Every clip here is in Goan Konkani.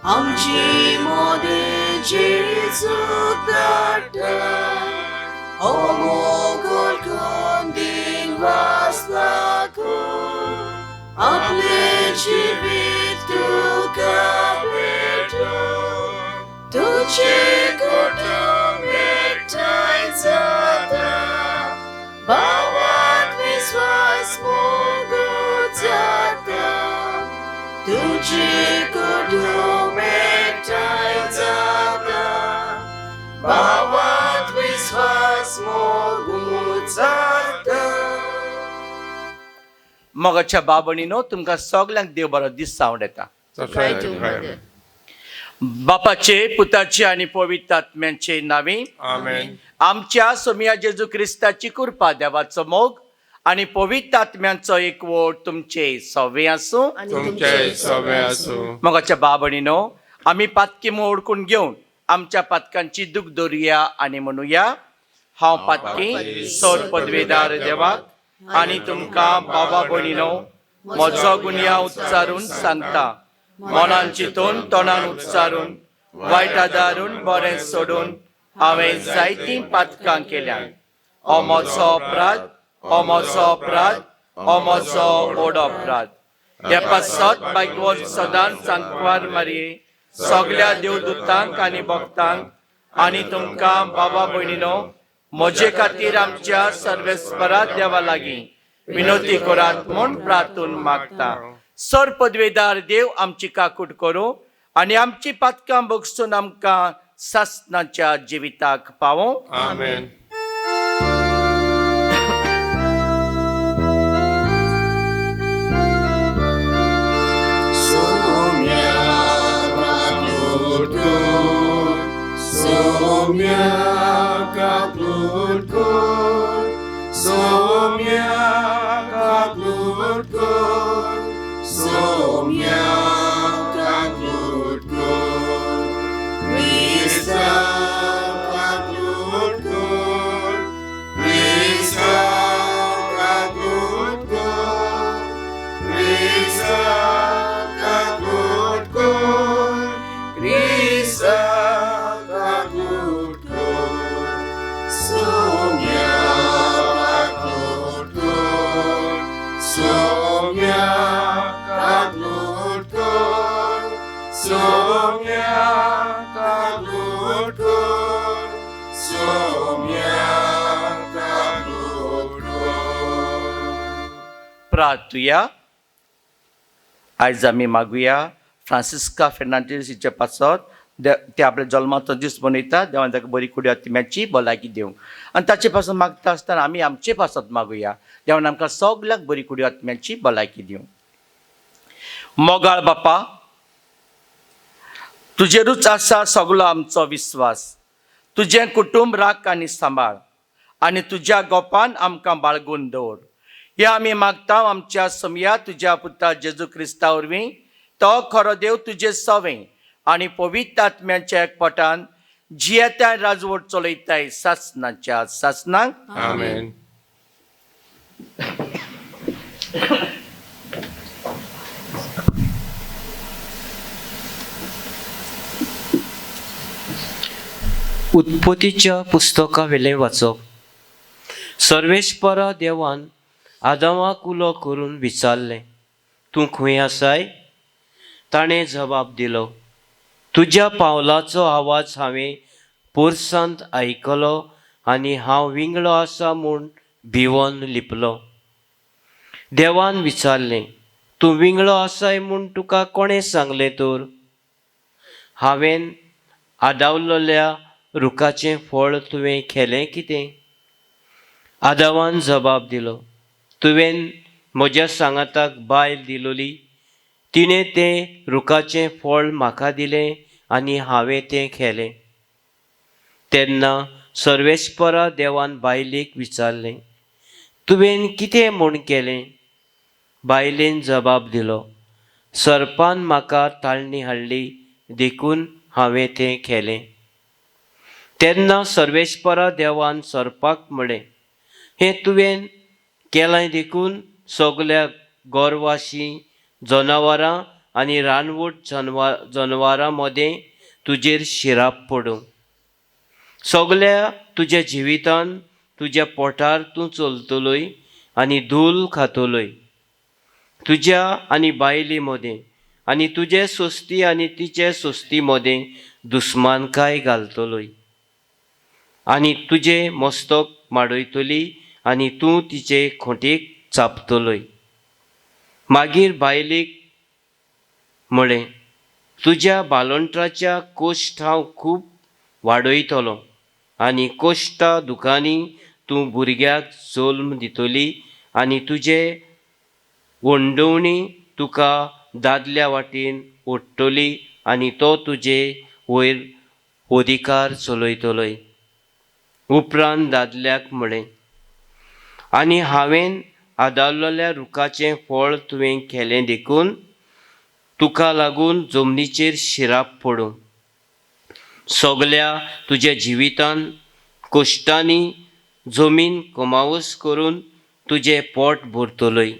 आमची मोदी जेजू धाडटा हो मोगोल कंदील वासलाकून आपले जिवीत तुका भेटून तुझे कुटुंब एकठांय जाता भावात विस्वास मोगू जाता तुझे कुटुंब एकठांय जाता भावात विस्वास मोगू जाता. मोगाच्या बाबणीनो, तुमकां सगल्यांक देव बरो दीस सावंड येता. बापाचे, पुताचे आनी पवित्र आत्म्यांचे नावे. आमेन. आमच्या सोमिया जेजू क्रिस्ताची कृपा, देवाचो मोग आनी पवित्र आत्म्यांचो एकवट तुमचे सवे आसूं. तुमचे सवे आसूं. मोगाच्या बाबणीनो, आमी पातकी मोडकून घेवन आमच्या पातकांची दूख दवरुया आनी म्हणुया, हांव पातकी सोड पदवेदार देवाक आनी तुमकां बाबा भयणीनो म्हजो गुन्यांव उच्चारून सांगता. मनान चिंतून, तोंडान उच्चारून, वायट आदारून, बरें सोडून हांवें जायतीं पातकां केल्यात. हो म्हजो अपराध, हो म्हजो अपराध, हो म्हजो व्हड अपराध. हे पासत बायकवर सदांच सांकवार मारये, सगल्या देवदूतांक आनी भक्तांक आनी तुमकां बाबा भयणीनो म्हजे खातीर आमच्या सर्वेस्परा देवा लागीं विनोती करात म्हूण प्रार्थून मागता. सर पदवेदार देव आमची काकूट करूं आनी आमची पातकां बगसून आमकां सासनाच्या जिविताक पावों. आमेन. Soumya Katlurkor, Soumya Katlurkor, Soumya Katlurkor, Krista Katlurkor, Krista Katlurkor, Krista Katlurkor, Krista Katlurkor, Soumya Katlurkor, Soumya Katlurkor, Soumya Katlurkor, Soumya Katlurkor. प्रार्थुया. आयज आमी मागुया फ्रांसिस्का फेर्नांडीस हिचे पासत. ते आपल्या जल्माचो दीस मनयता. देवान ताका बरी कुडी आत्म्याची भलायकी दिवंक. आनी ताचे पासून मागता आसतना आमी आमचे पासत मागुया, देवान आमकां सगल्यांक बरी कुडी आत्म्याची भलायकी दिवंक. मोगाळ बापा, तुजेरूच आसा सगलो आमचो विस्वास. तुजें कुटुंब राख आनी सांबाळ आनी तुज्या गोपान आमकां बाळगून दवर. हे आमी मागता आमच्या समया तुज्या पुता जेजू क्रिस्ता वरवीं. तो खरो देव, तुजे सवें आनी पवित्र आत्म्याच्या एकपटान जियेता, राजवट चलयताय सासनाच्या सासनाक. आमेन. उत्पत्तीच्या पुस्तका वेलें वाचप. सर्वेस्परा देवान आदामाक उलो करून विचारलें, तूं खंय आसाय? ताणें जबाब दिलो, तुज्या पावलाचो आवाज हांवें पोरसांत आयकलो आनी हांव विंगळो आसा म्हूण भिवन लिपलो. देवान विचारलें, तूं विंगळो आसाय म्हूण तुका कोणें सांगलें तर? हांवें आदावलेल्या रुखाचें फळ तुवें खेलें कितें? आदावान जबाब दिलो, तुवें म्हज्या सांगाताक बायल दिलोली, तिणें तें रुखाचें फळ म्हाका दिलें आनी हांवें तें खेलें. तेन्ना सर्वेस्परा देवान बायलेक विचारलें, तुवें कितें म्हूण केलें? बायलेन जबाब दिलो, सर्पान म्हाका ताळणी हाडली देखून हांवें तें केलें. तेन्ना सर्वेस्परा देवान सर्पाक म्हळें, हें तुवें केलें देखून सगल्या गोरवाशी, जनावरां आनी रानवट जनवरां मदें तुजेर शिराप पडूं. सगल्या तुज्या जिवितान तुज्या पोटार तूं चलतलोय आनी धूल खातलोय. तुज्या आनी बायले मदें आनी तुजे सोस्ती आनी तिचे सोस्ती मदें दुस्मानकाय घालतलोय आनी तुजें मस्तक माडयतली आनी तूं तिचे खोंटेक चापतलोय. मागीर बायलेक म्हळें, तुज्या बालोंट्राच्या कोश्ट हांव खूब वाडयतलो आनी कोश्टा दुकांनी तूं भुरग्याक जल्म दितली आनी तुजे वंडवणी तुका दादल्या वाटेन ओडटली आनी तो तुजे वयर अधिकार चलयतलोय. उपरांत दादल्याक म्हळें, आनी हांवें आदारलेल्या रुखाचें फळ तुवें केलें देखून तुका लागून जमनीचेर शिराप पडूं. सगल्या तुज्या जिवितान कश्टांनी जमीन कमावस करून तुजें पोट भरतलोय.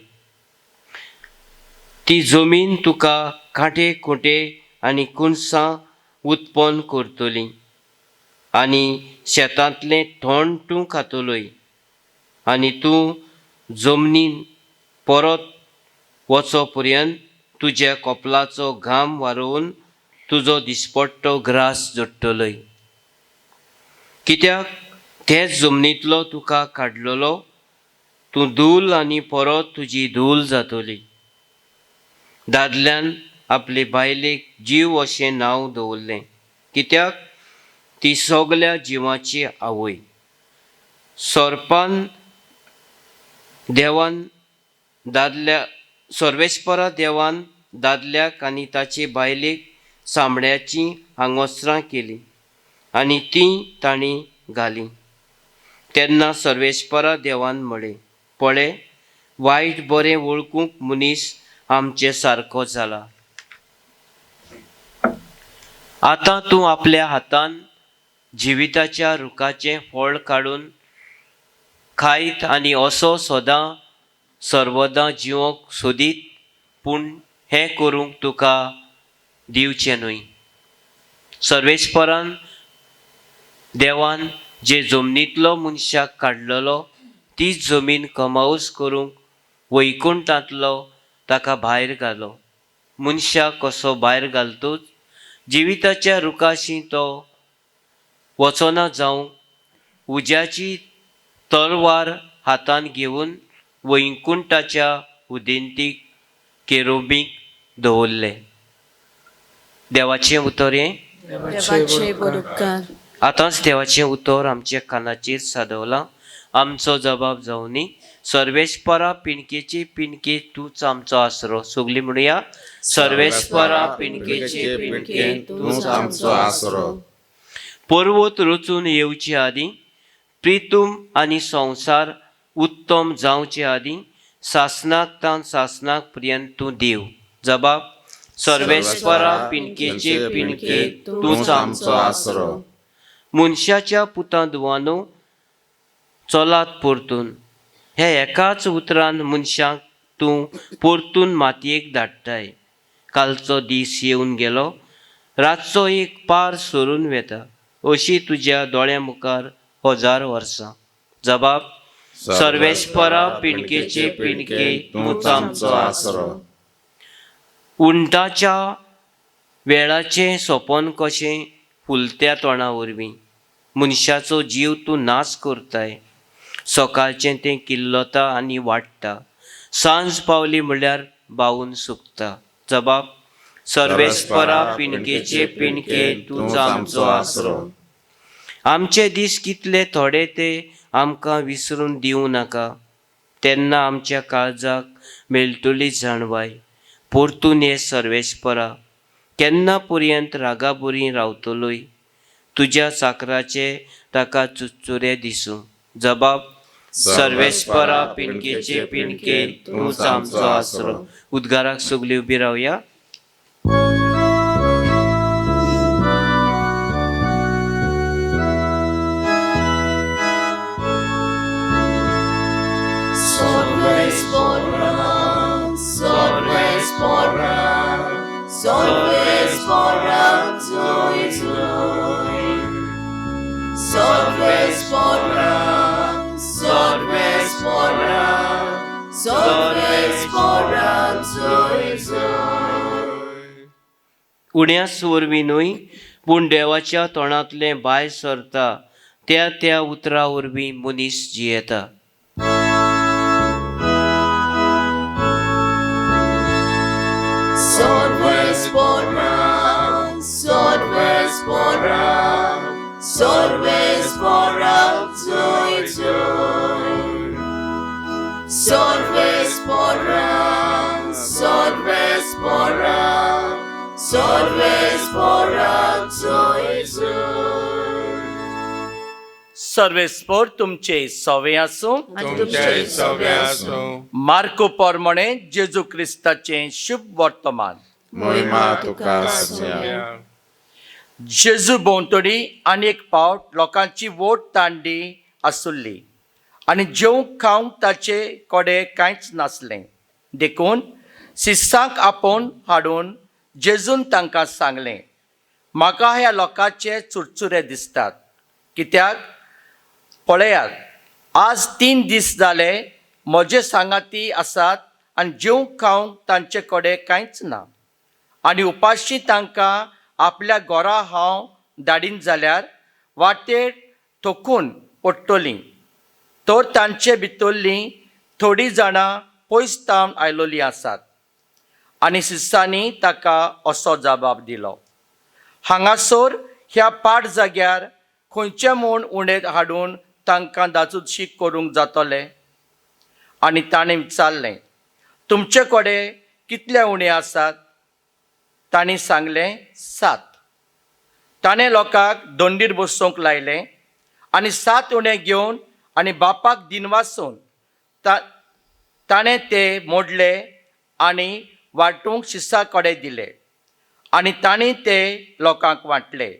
ती जमीन तुका कांटे खोटे आनी कुणसां उत्पन्न करतली आनी शेतांतलें तण तूं खातलोय आनी तूं जमनीन परत वचो पर्यंत तुज्या कपलाचो घाम वारोवन तुजो दिसपट्टो ग्रास जोडटलोय. कित्याक तेच जमनींतलो तुका काडलेलो, तूं धूल आनी परत तुजी धूल जातली. दादल्यान आपले बायलेक जीव अशें नांव दवरलें, कित्याक ती सगल्या जिवाची आवय. सोरपान देवान दादल्या सर्वेस्परा देवान दादल्याक आनी ताचे बायलेक चामड्याचीं आंगोस्त्रां केलीं आनी तीं तांणी घालीं. तेन्ना सर्वेस्परा देवान म्हळें, पळय, वायट बरें वळखूंक मनीस आमचे सारको जाला. आतां तूं आपल्या हातान जिविताच्या रुखाचें फळ काडून खायत आनी असो सदां सर्वदां जिवोंक सोदीत, पूण हें करूंक तुका दिवचें न्हय. सर्वेस्परान देवान जे जमनींतलो मनशाक काडलेलो तीच जमीन कमावस करूंक वैकुंठांतलो ताका भायर घालो. मनशाक कसो भायर घालतूच जिविताच्या रुखाशी तो वचना जावंक उज्याची तलवार हातान घेवन वैकुंठाच्या उदेंतीक केरोबीक दवरले. देवाचें उतर हें. आतांच देवाचें उतर आमच्या कानाचेर सादवलां. आमचो जबाब जावनी, सर्वेस्परा पिणकेचे पिणके तूंच आमचो आसरो. सगलीं म्हणुया, सर्वेस्परा पिणकेचे पिणके तूंच आमचो आसरो. पर्वत रचून येवचे आदीं, प्रितूम आनी संवसार उत्तम जावचे आदीं, सासनाक तान सासनाक पर्यंत तूं देव. जबाब, सर्वेस्परा पिणकेचे पिणके तूंच आमचो आसरो. मनशाच्या पुतां दुवानो चलात परतून. हे एकाच उतरान मनशाक तूं परतून मातयेक धाडटाय. कालचो दीस येवन गेलो, रातचो एक पार सरून वेता, अशी तुज्या दोळ्यां मुखार 1000 वर्सां. जबाब, सर्वेस्परा पिणकेचे पिणके तूंच आमचो आसरो. उंटाच्या वेळाचें सपन कशें फुलत्या तोंडा वरवीं मनशाचो जीव तूं नाश करताय. सकाळचें तें किल्लता आनी वाडटा, सांज पावली म्हणल्यार बावून सुकता. जबाब, सर्वेस्परा पिणकेचे पिणके तूंच आमचो आसरो. आमचे दीस कितले थोडे ते आमकां विसरून दिवं नाका, तेन्ना आमच्या काळजाक मेळटली जाणवाय. परतून हे सर्वेस्परा, केन्ना पर्यंत रागाबरी रावतलोय? तुज्या चाकराचे ताका चुरचुरे दिसूं. जबाब, सर्वेस्परा पिणकेचे पिणके तूंच आमचो आसरो. उद्गाराक सगळीं उबी रावया. सर्वेस्परा, सर्वेस्परा, सर्वेस्परा जय जय. सर्वेस्परा, सर्वेस्परा, सर्वेस्परा जय जय. उण्यास वरवीं न्हय पूण देवाच्या तोंडांतलें भायर सरता त्या त्या उतरा वरवीं मनीस जियेता. सर्वेस्परा, सर्वेस्परा, सर्वेस्परा जय जय. सर्वेस्परा, सर्वेस्परा, सर्वेस्परा जय जय. सर्वेस्पोर तुमचे सवे आसूं. तुमचे सवे आसूं. मार्को प्रमाणे जेजू क्रिस्ताचें शुभ वर्तमान. महिमा तुका आसुया. जेजू भोंवतणी आनी एक पावट लोकांची वोट तांडी आसुल्ली आनी जेवंक खावंक ताचे कडेन कांयच नासलें. देखून शिसांक आपोवन हाडून जेजून तांकां सांगलें, म्हाका ह्या लोकांचे चुरचुरे दिसतात, कित्याक पळयात आज 3 दीस जाले म्हजे सांगाती आसात आनी जेवंक खावंक तांचे कडेन कांयच ना. आनी उपाशी तांकां आपल्या घरा हांव धाडीन जाल्यार वाटेर थकून पडटलीं. तर तांचे भितरलीं थोडीं जाणां पयस तावन आयलोलीं आसात. आनी शिसांनी ताका असो जबाब दिलो, हांगासर ह्या पाट जाग्यार खंयचे म्हूण उणें हाडून तांकां दाजुशी करूंक जातलें? आनी ताणें विचारलें, तुमचे कडेन कितले उणें आसात? तांणी सांगलें, 7. ताणें लोकांक दोंडीर बसोवंक लायलें आनी 7 उणें घेवन आनी बापाक दिनवासून ताणें ते मोडले आनी वांटूंक शिसा कडेन दिले आनी तांणी ते लोकांक वांटले.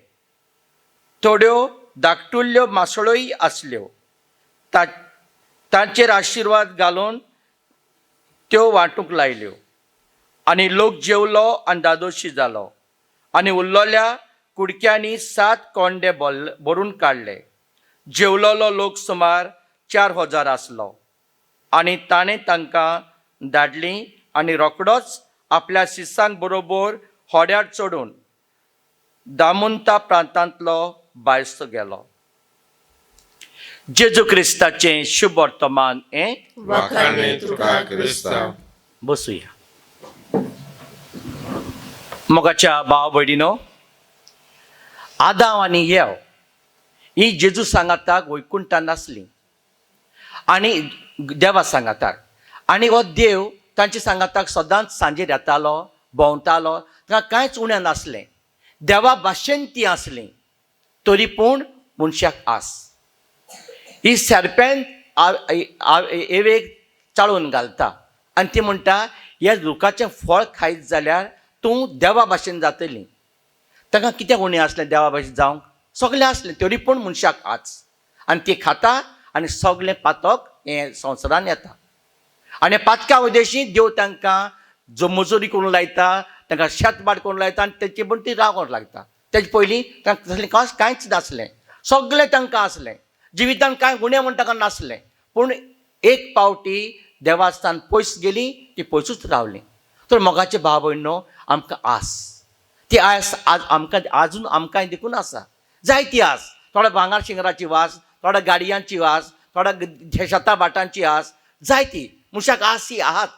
थोड्यो धाकटुल्यो मासळ्योय आसल्यो, तांचेर आशिर्वाद घालून त्यो वांटूंक लायल्यो. आनी लोक जेवलो आनी दादोशी जालो आनी उरलोल्या कुडक्यांनी 7 कोंडे भरून काडले. जेवलोलो लोक सुमार 4000 आसलो. आनी ताणें तांकां धाडलीं आनी रोकडोच आपल्या शिसांक बरोबर होड्यार चडून दामुंता प्रांतांतलो भायस गेलो. जेजू क्रिस्ताचें शुभ वर्तमान हें. वाखाणे तुका क्रिस्तांव. बसुया. मोगाच्या भाव भयणीनो, आदांव आनी येव ही जेजू सांगाताक वैकुंठान नासली आनी देवा सांगाताक, आनी हो देव तांच्या सांगाताक सदांच सांजेर येतालो, भोंवतालो, तांकां कांयच उणें नासलें. देवा भाशेन ती आसली, तरी पूण मनशाक आस ही सरपेंत एवेक चाळून घालता आनी ती म्हणटा, ह्या रुखाचें फळ खायत जाल्यार तूं देवा भाशेन जातली. तांकां कित्याक उणें आसलें देवा भाशेन जावंक? सगळें आसलें, तरी पूण मनशाक आज आनी ती खाता आनी सगळें पातक हें संवसारान येता. आनी पातका उद्देशी देव तांकां जो मजुरी करूंक लायता, तांकां शेतभाट करूंक लायता आनी तेचे पूण ती रावोंक लागता. तेजे पयलीं तांकां तसलें कांयच नासलें, सगळें तांकां आसलें, जिवितान कांय उणें म्हण तांकां नासलें. पूण एक पावटी देवास्थान पयस गेली, ती पयसूच रावली. तर मोगाचे भाव भयणो, आमकां आस, ती आस आज आमकां आजून आमकांय देखून आसा. जायती आस, थोड्या भांगर शिंगराची वास, थोड्या गाडयांची आस, थोड्या शेतां भाटांची आस, जायती मनशाक आस ही आहाच,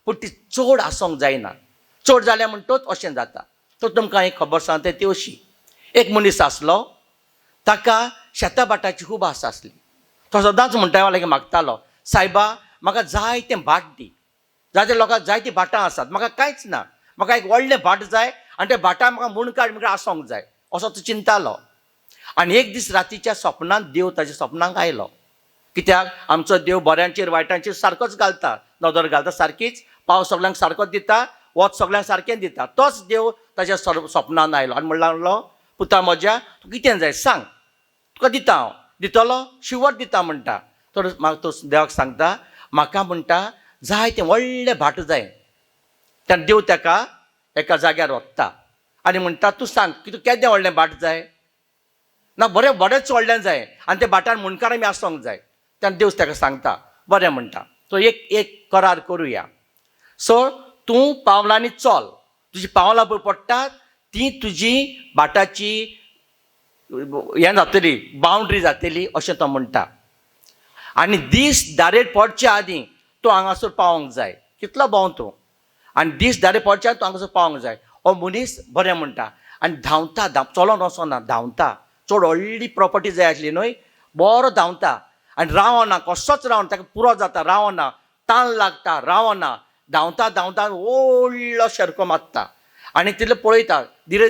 पूण ती चड आसूंक जायना. चड जाल्या म्हणटच अशें जाता. तर तुमकां एक खबर सांगता ती अशी, एक मनीस आसलो, ताका शेतां भाटाची खूब आस आसली. तो सदांच म्हणटा लागीं मागतालो, सायबा म्हाका जाय तें भाट दी. जायते लोकांक जायतीं भाटां आसात, म्हाका कांयच ना, म्हाका एक व्हडलें भाट जाय आनी त्या भाटां म्हाका मुणकाळ मुणकाळ आसूंक जाय, असो तो चिंतालो. आनी एक दीस रातीच्या सपनांत देव ताच्या सपनांक आयलो. कित्याक आमचो देव बऱ्यांचेर वायटांचेर सारकोच घालता, नदर घालता सारकीच, पावस सगल्यांक सारकोच दिता, वत सगल्यांक सारकें दिता. तोच देव ताच्या सपनान आयलो आनी म्हणला लागलो, पुता म्हज्या, तुका कितें जाय सांग, तुका दिता हांव, दितलो शिवर दिता म्हणटा. तर म्हाका तो देवाक सांगता, म्हाका म्हणटा जाय तें व्हडलें भाट जाय. तेन्ना देव ताका एका जाग्यार वता आनी म्हणटा, तूं सांग की तूं केदें व्हडलें भाट जाय ना, बरें बरेंच व्हडलें जाय आनी ते भाटार मुंडकार आमी आसोंक जाय. तेन्ना देवस ताका सांगता, बरें म्हणटा, सो एक एक करार करुया. सो तूं पावलांनी चल, तुजी पावलां पळय पडटात ती तुजी भाटाची हें जातली, बावंड्री जातली अशें तो म्हणटा. आनी दीस दारेर पडचे आदीं तूं हांगासर पावोंक जाय, कितलो भोंव तूं, आनी दीस दारेर पडचे आदीं तूं हांगासर पावोंक जाय. हो मनीस बरें म्हणटा आनी धांवता, चलोन वचना, धांवता. चड व्हडली प्रोपर्टी जाय आसली न्हय, बरो धांवता आनी रावना, कसोच रावना, ताका पुरो जाता, रावना, तान लागता, रावना, धांवता धांवता व्हडलो शेरको मारता आनी तितले पळयता, धीरे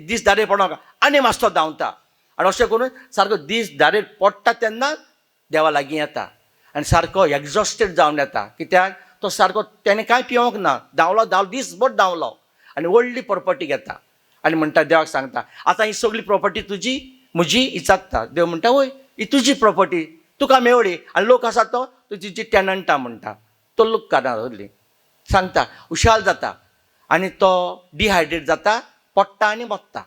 दीस दारेर पडोंक आनी मातसो धांवता आनी अशें करून सारको दीस दारेर पडटा तेन्ना देवा लागीं येता आनी सारको एग्जॉस्टेड जावन येता. कित्याक तो सारको तेणें कांय पिवंक ना, धांवलो धांवलो दीसभर धांवलो आनी व्हडली प्रोपर्टी घेता आनी म्हणटा, देवाक सांगता, आतां ही सगळी प्रोपर्टी तुजी म्हजी इचारता. देव म्हणटा, वय ही तुजी प्रोपर्टी तुका मेवळी आनी लोक आसा तो तुजी टॅनंटा म्हणटा, तो लोक काडा दवरली सांगता, हुशाल जाता आनी तो डिहायड्रेट जाता, पडटा आनी मोत्ता,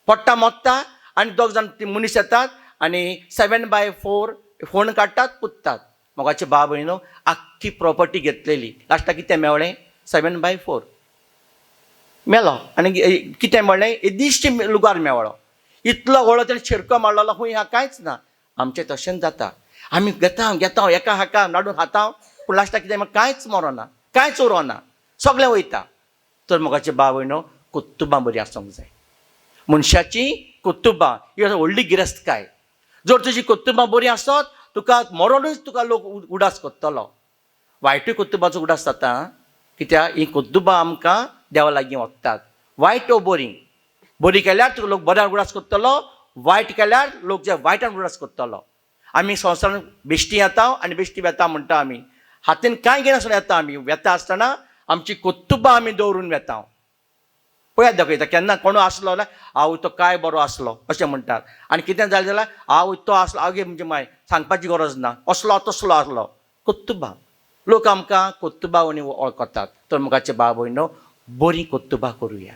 पडटा मोत्ता आनी दोग जाण ती मनीस येतात आनी 7x4 फोण काडटात, पुत्तात. मोगाचे बाब भयणो, आख्खी प्रोपर्टी घेतलेली, लास्टाक कितें मेवळें? 7x4 मेलो. आनी कितें मेळ्ळें? येदीशी लुगार मेवळो, इतलो व्हडलो तेणें शिरको मारलेलो, खूंय ह्या कांयच ना. आमचें तशेंच जाता, आमी घेता घेता एका हाका नाडून खाता, पूण लास्टाक कितें कांयच मरोना, कांयच उरोना, सगळें वयता. तर मोगाचे बाब भयणो, कुत्तुबां बरी आसूंक जाय. मनशाची कुत्तुबां ही व्हडली गिरेस्तकाय. जर तुजी कुत्तुबां बरी आसत तुका मरोनूच तुका लोक उडास करतलो. वायटूय कुत्तुबाचो उडास जाता, कित्याक ही कुत्तुबां आमकां देवा लागीं वतात. वायट ओ बरी, बरी केल्यार तुका लोक बऱ्यान उडास करतलो, वायट केल्यार लोक जे वायटान उडास करतलो. आमी संवसारान बेश्टी येता आनी बेश्टी वेता म्हणटा. आमी हातीन कांय घेनासतना येता. आमी वेता आसतना आमची कुत्तुबां आमी दवरून वेता. पळयात दाखयता, केन्ना कोणू आसलो जाल्यार आवय तो काय बरो आसलो अशें म्हणटात, आनी कितें जालें जाल्यार आवय तो आसलो, आवय म्हणजे माय सांगपाची गरज ना, असलो तसलो आसलो. कुत्तुबां लोक आमकां कुत्तुबां आनी वळखतात. तर मोगाचे बाब भयणो, बरी कुत्तुबां करुया,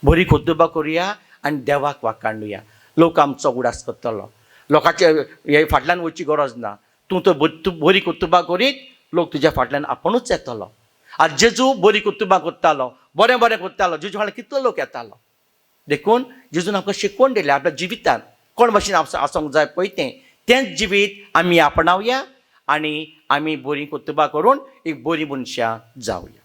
बरी कुत्तुबां करुया आनी देवाक वाखाणुया. लोक आमचो उडास करतलो, लोकांचे हे फाटल्यान वचची गरज ना. तूं तर तूं बरी कुत्तुबां करीत लोक तुज्या फाटल्यान आपुणूच येतलो. आज जेजू बरी कुत्तुबां करतालो, बरें बरें करतालो, जेजू फाटल्यान कितलो लोक येतालो. देखून जेजून आमकां शिकवण दिली, आपल्या जिवितांत कोण भशेन आसूंक जाय पळय तें तेंच जिवीत आमी आपणावया आनी आमी बरी कुत्तुबां करून एक बरी मनशां जावया.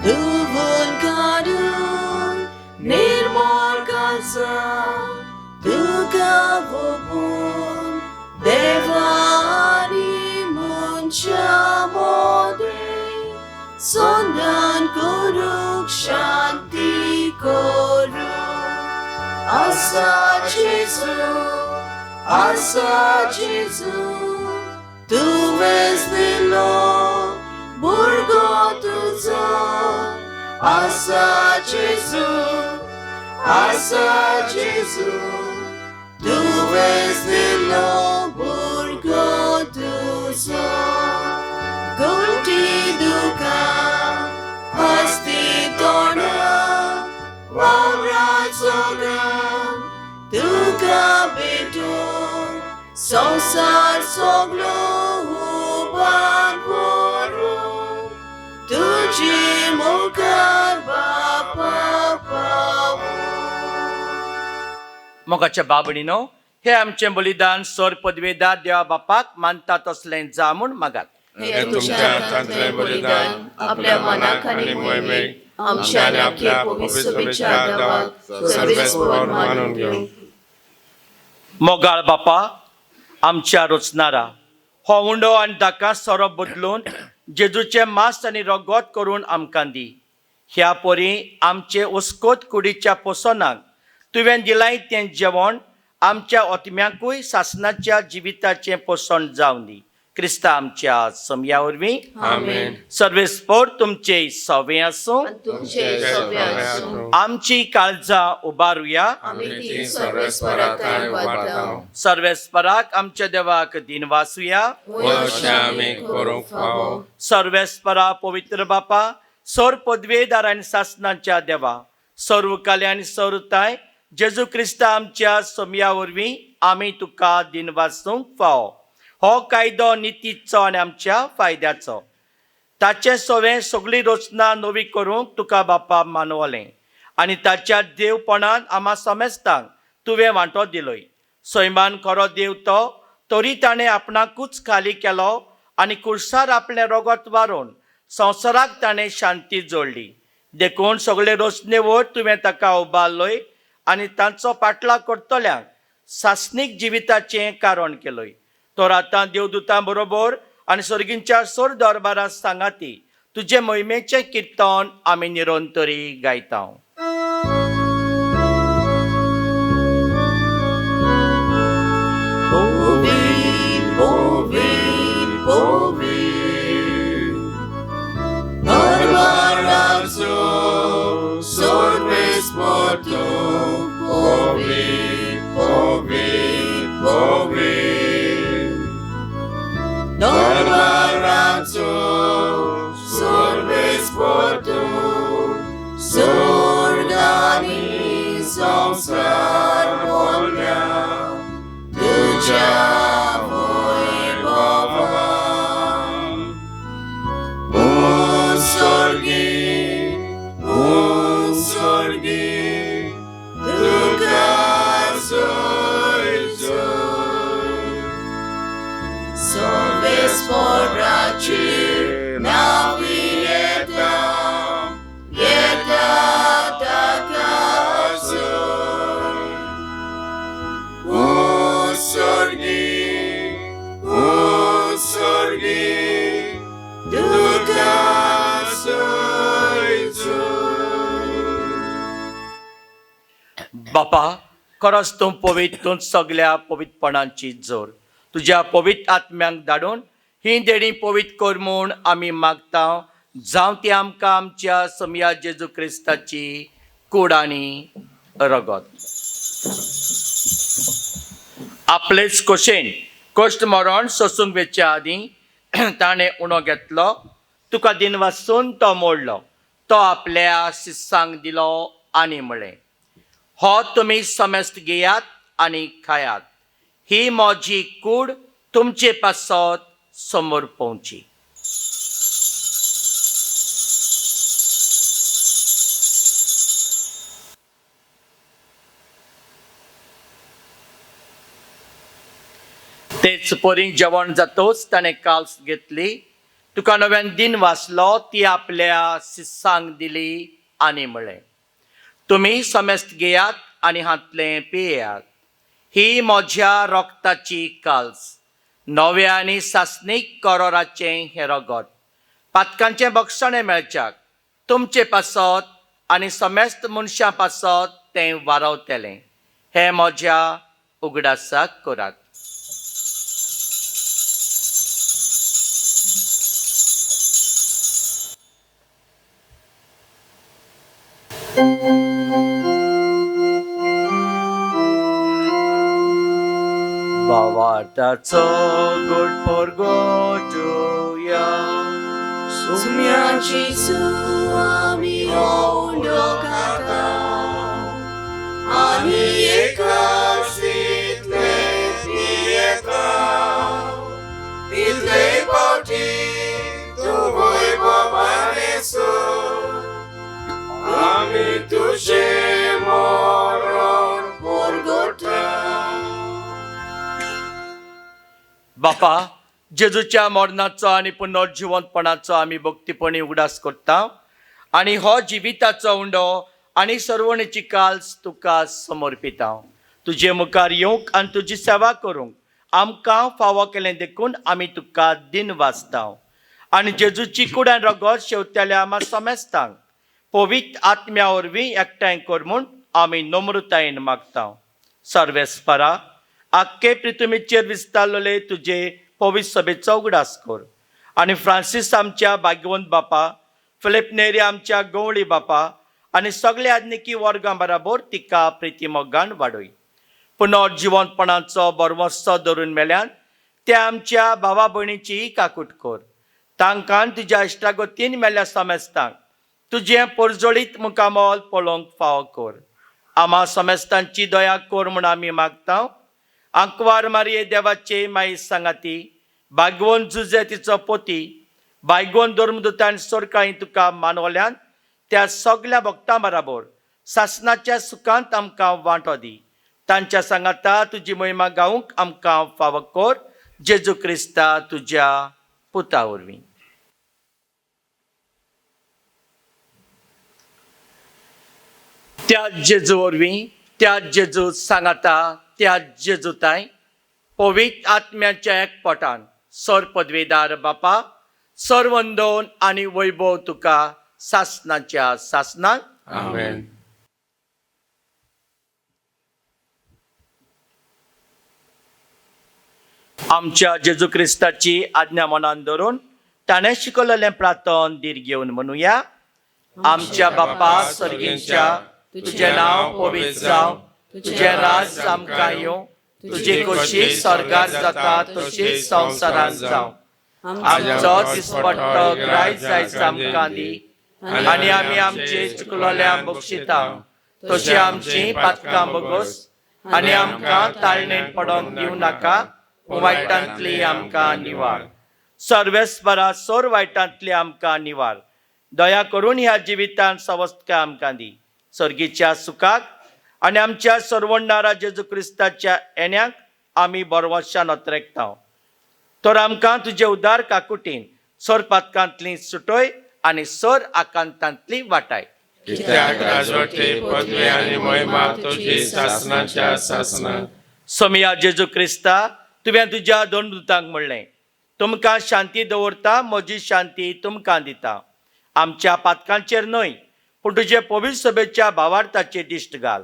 धुवन काडून निर्मळ काजा तुका वोपून देवानी मनशा मोदें संदान करूंक शांती करूं. आसा जेजू, आसा जेजू, तुवेंच दिलो भुरगो तुजो. आसा जेजू, आसा जेजू, तुवेंच दिलो भुरगो तुजो. गुलटी दुकां हस्ती तोंडां वावरा जोगां तुका भेटूंक संवसार सगलो उबार व्हरूंक तुजे मुखार बापा पावूं. मोगाच्या बाबणीनो, हे आमचें बलिदान सर पदवेदार देवा बापाक मानता तसलें जा म्हूण मागात. हे तुमच्या हातांतलें बलिदान आपल्या मनाक आनी मोहिमेक आमच्या आनी आपल्या पवित्र देवाक सर्वेस्पर मानून घेवं. मोगाळ बापा, आमच्या रचणारा हो उंडो आनी दाका सोरो बदलून जेजूचें मांस आनी रगत करून आमकां दी. ह्या परी आमचे उस्कोत कुडीच्या पोसणाक तुवें दिलाय तें जेवण आमच्या ओतम्याकूय सासनाच्या जिविताचें पोसण जावं दी. क्रिस्ता आमच्या समया वरवीं. आमेन. सर्वेस्पोर तुमचे सवे आसूं. आनी तुमचे सवे आसूं. आमची काळजां उबारुया. आमी ती सर्वेस्परा थंय उबारता. सर्वेस्पराक आमच्या देवाक दिनवासुया. अशें आमी करूंक फावो. सर्वेस्परा पवित्र बापा, सर पदवेदार आनी सासनाच्या देवा, सर्व काले आनी सर्वताय जेजू क्रिस्ता आमच्या समया वरवीं आमी तुका दिनवासूंक फावो. हो कायदो नितीचो आनी आमच्या फायद्याचो. ताचें सवें सगळी रचना नवी करूंक तुका बापा मानवलें आनी ताच्या देवपणान आमा समेस्तांक तुवें वांटो दिलोय. सैमान खरो देव तो, तरी ताणें आपणाकूच खाली केलो आनी कुर्सार आपलें रगत वारोवन संवसाराक ताणें शांती जोडली. देखून सगळे रचने वयर तुवें ताका उबारलोय आनी तांचो पाटलाव करतल्यांक सासणीक जिविताचें कारण केलोय. तर आतां देवदूतां बरोबर आनी सर्गींच्या सोर दरबारा सांगाती तुजे मोहिमेचें किर्तन आमी निरंतरी गायता. दरबाराचो सर्वेस्पर तूं पवित्र, पवित्र, पवित्र. दरबाराचो सर्वेस्पर तूं, स्वर्ग आनी संवसार भरल्या तुज्या वैभवान. उत्सर्गी, उत्सर्गी, तुका जय जय. सर्वेस्पराची नांवी येता, येता ताका जय. उत्सर्गी, उत्सर्गी, तुका जय जय. बापा, खरोच तूं पवित्र, तूं सगल्या पवित्रपणाची जोर. तुज्या पवित्र आत्म्यांक धाडून ही देणी पवित्र कर म्हूण आमी मागता. जावं ती आमकां आमच्या समया जेजू क्रिस्ताची कूड आनी रगत. आपलेच खोशेन कश्ट मरण सोसूंक वेच्या आदीं ताणें उणो घेतलो, तुका दिन वासून तो मोडलो, तो आपल्या शिस्सांक दिलो आनी म्हळें, हो तुमी समेस्त घेयात आनी खायात. ही म्हजी कूड तुमचे पासत समोर पोवची. तेच परी जेवण जातोच ताणें काल्स घेतली, तुका नव्यान दिन वाचलो, ती आपल्या शिस्सांक दिली आनी म्हळें, तुमी समेस्त घेयात आनी हांतलें पियेयात. ही म्हज्या रक्ताची काल्स, नव्या आनी सासणीक करोराचें हें रगत, पातकांचें बक्षणें मेळच्याक तुमचे पासत आनी समेस्त मनशां पासत तें वारवतलें. हें म्हज्या उगडासाक करात. भावार्थाचो गोड परगटुया. सुम्या जेजू आमी उंडो खाता आनी एकाच तितले पियेता, तितले फावटी तूं वैभवान सोद, आमी तुजें मरण परगटा. बापा, जेजूच्या मरणाचो आनी पुनर्जिवंतपणाचो आमी भक्तीपणी उगडास करता आनी हो जिविताचो उंडो आनी सर्वणेची काल्स तुका समर्पिता. तुजे मुखार येवंक आनी तुजी सेवा करूंक आमकां फावो केलें देखून आमी तुका दिन वाचता. आनी जेजूची कुडान रगत शेवतेल्या आमा समेस्तांक पवित्र आत्म्या वरवीं एकठांय कर म्हूण आमी नम्रतायेन मागता. सर्वेस्परा, आख्खे पृथ्वीचेर विस्तारलेले तुजे पवित्र सभेचो उगडास कर आनी फ्रांसीस आमच्या भाग्यवंत बापा, फिलीप नेरी आमच्या गवळी बापा आनी सगल्या आज्ञिकी वर्गां बराबर तिका प्रितीमोगान वाडय. पुनर्जिवंतपणाचो बरवस्तो धरून मेल्यान त्या आमच्या भावा भयणीची काकूट कर. तांकां तुज्या इश्टागतीन मेल्या समेस्तांक तुजें परजळीत मुखामोल पळोवंक फावो कर. आमा समेस्तांची दया कर म्हूण आमी मागता. आंकवार मारये देवाचे माई सांगाती, भागवंत जुजे तिचो पोती, बायगोन धर्मदूतान सरकाळी तुका मानवल्यान त्या सगल्या भक्तां बराबर सासनाच्या सुखांत आमकां वांटो दी. तांच्या सांगाता तुजी महिमा गावंक आमकां फावो कर, जेजू क्रिस्ता तुज्या पुता वरवीं. त्या जेजू वरवीं, त्या जेजू सांगाता, त्या जेजू ताय पवित्र आत्म्याच्या एकपटान सर पदवेदार बापा, सर्वंदोन आनी वैभव तुका सासनाच्या सासनाक. आमेन. आमच्या जेजू क्रिस्ताची आज्ञा मनान धरून ताणें शिकवलेलें प्रार्थन धीर घेवन म्हणुया. आमच्या बापा सर्गींच्या, तुजें नांव पवित्र जावं, तुजें राज आमकां येवं, तुजी खोशी स्वर्गार जाता तशी संवसारांत जावं. आमचो दिसपट्टो ग्रायज आयज आमकां दी आनी आमी आमचे चुकलोल्या बक्षिता तशी आमची पातकां बगोस आनी आमकां ताळणेन पडोंक दिवं नाका, वायटांतली आमकां निवार. सर्वेस्परा, सोर वायटांतली आमकां निवार. दया करून ह्या जिवितान सवस्तकाय आमकां दी, सर्गीच्या सुखाक आनी आमच्या सर्वणारा जेजू क्रिस्ताच्या येण्याक आमी बरवशान अत्रेकता. तर आमकां तुजे उदार काकुटीन सोर पातकांतली सुटय आनी सोर आकांतांतली वाटाय. कित्याक राजवटी, पदवी आनी महिमा तुजी सासनाच्या सासनाक. सोमिया जेजू क्रिस्ता, तुवें तुज्या दोन दुतांक म्हणलें, तुमकां शांती दवरता, म्हजी शांती तुमकां दिता. आमच्या पातकांचेर न्हय पूण तुजे पवित्र सभेच्या भावार्थाचेर दिश्ट घाल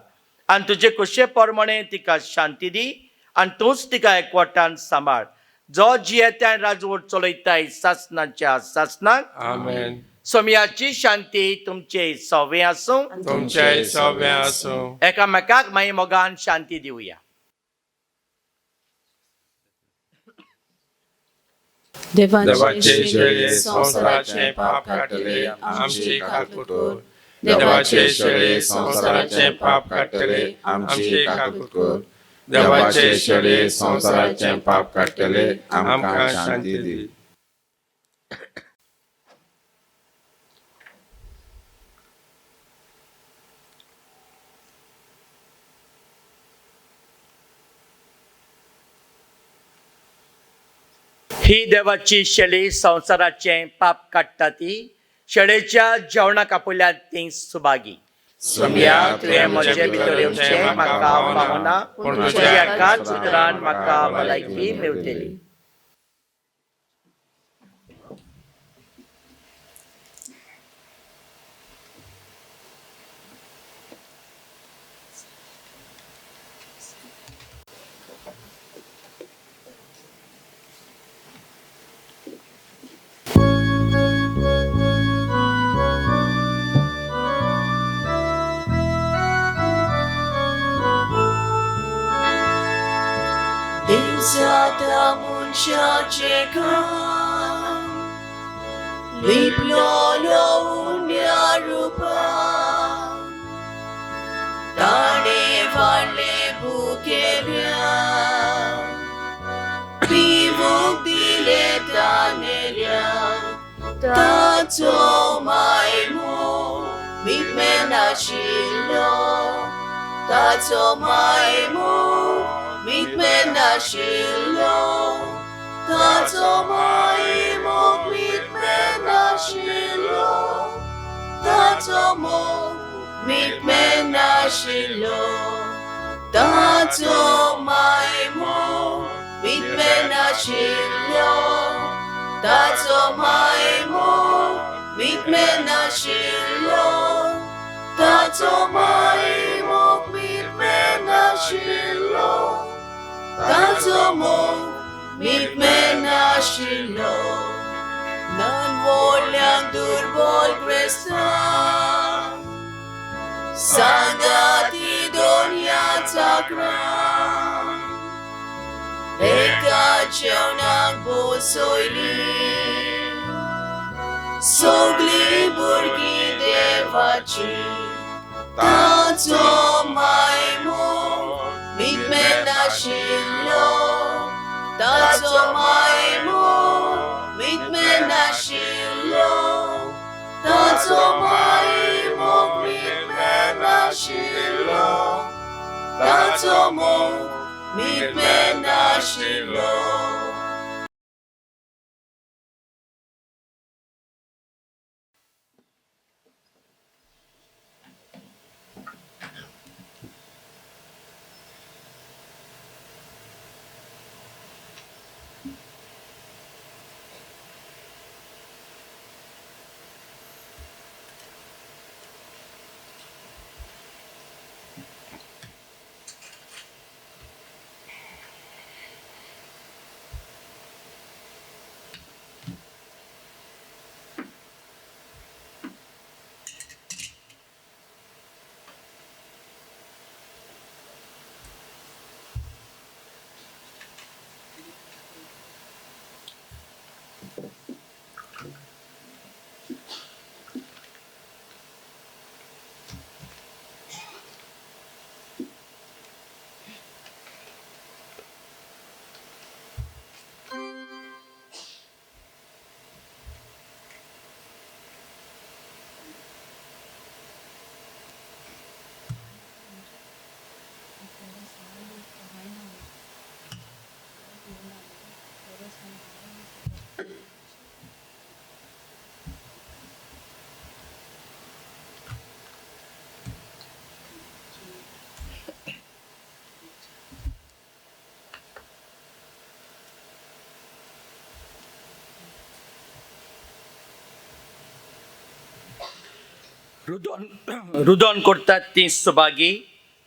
आनी तुजे खोशये प्रमाणे तिका शांती दी आनी तूंच तिका एकवटान सांबाळ, जो जियेता आनी राजवट चलयताय सासनाच्या सासनाक. आमेन. सोमियाची शांती तुमचे सवे आसूं, तुमचे सवे आसूं. एकामेकाक मागीर मोगान शांती दिवया. देवाचे शेळये संवसाराचें पाप काडटले, आमची काकूट कर. देवाचे शेळये संवसाराचें पाप काडटले, आमची काकूट कर. देवाचे शेळये संवसाराचें पाप काडटले, आमकां शांती दी. ही देवाची शेळी संवसाराचें पाप काडटा ती शेळेच्या जेवणाक आपल्यात ती सुभागी. सोम्या, तुवें म्हजे भितर येवचें म्हाका फावना, पूण तुज्या एकाच उतरान म्हाका भलायकी मेवतली. दिवसाता मनशाचें काम लिपलोलो उण्या रुपान, ताणें वाडलें भुकेल्या, पिवूंक दिलें तानेल्या, ताचो मायमो मिटमेनाशिल्लो, ताचो मायमो मिटमेनाशिल्लो, ताचो मायमो मिटमेनाशिल्लो, ताचो मोग मिटमेनाशिल्लो, ताचो मायमो मिटमेनाशिल्लो, ताचो मायमो मितमेन आशिल्लो, ताचो मायमोग मितमेन आशिल्लो, ताचो मोग मितमेन आशिल्लो. ल्हान व्हडल्यांक दुर्बल क्रिस्तांव सांगाती दोनया चाकरां एका जेवणाक बसयली सगळीं भुरगीं देवाची. ताचो मायमोग मितमेन आशिल्लो, ताचो मायमोग मितमेन आशिल्लो, ताचो मायमोग मितमेन आशिल्लो, ताचो मोग मितमेन आशिल्लो. रुदन करतात ती सुभागी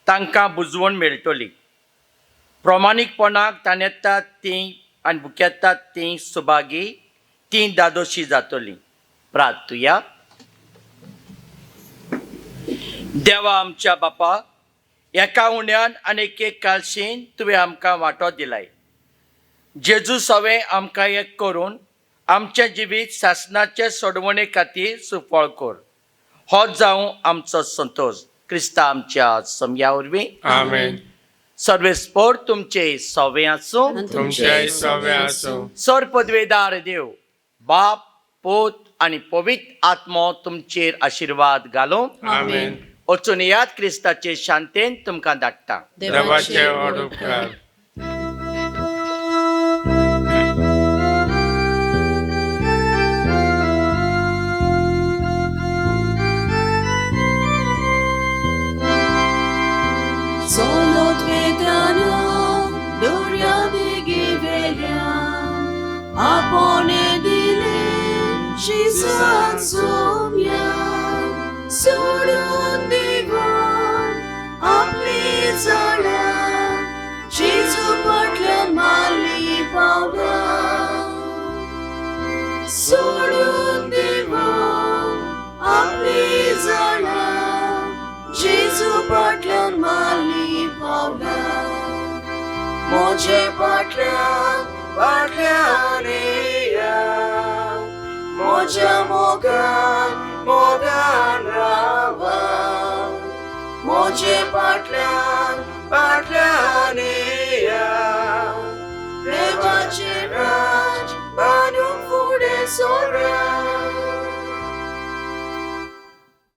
तांकां बुजवण मेळटली. प्रमाणीकपणाक ताणेतात ती आनी भुकेतात ती सुभागी ती दादोशी जातली. प्रार्थुया. देवा आमच्या बापा, एका उण्यान आनी एक कालशीन तुवें आमकां वांटो दिलाय. जेजू सवें आमकां एक करून आमचें जिवीत सासणाचे सोडवणे खातीर सुफळ कर. हो जावं आमचो संतोष क्रिस्ता आमच्या समया वरवीं. आमेन. सर्वेस्पोर तुमचे सवे आसूं, तुमचे सवे आसूं. सर पदवेदार देव बाप पूत आनी पवित्र आत्मो तुमचेर आशिर्वाद घालूं. आमेन. वचून याद क्रिस्ताचे शांतेन तुमकां धाडटा. देवाचे व्हड उपकार. चलत वेताना दर्या देगे वेल्यान आपणे दिले शिसान सोम्यान सोडून देवान आपली जाळां जेजू फाटल्यान मारली पावलां. सोडून देवान आपली जाळां जेजू फाटल्यान मारली पावलां. म्हजे फाटल्यान फाटल्यान येया, म्हज्या मोगान मोगान रावा. म्हजे फाटल्यान फाटल्यान येया, देवाचें राज बांदूंक फुडें सरा.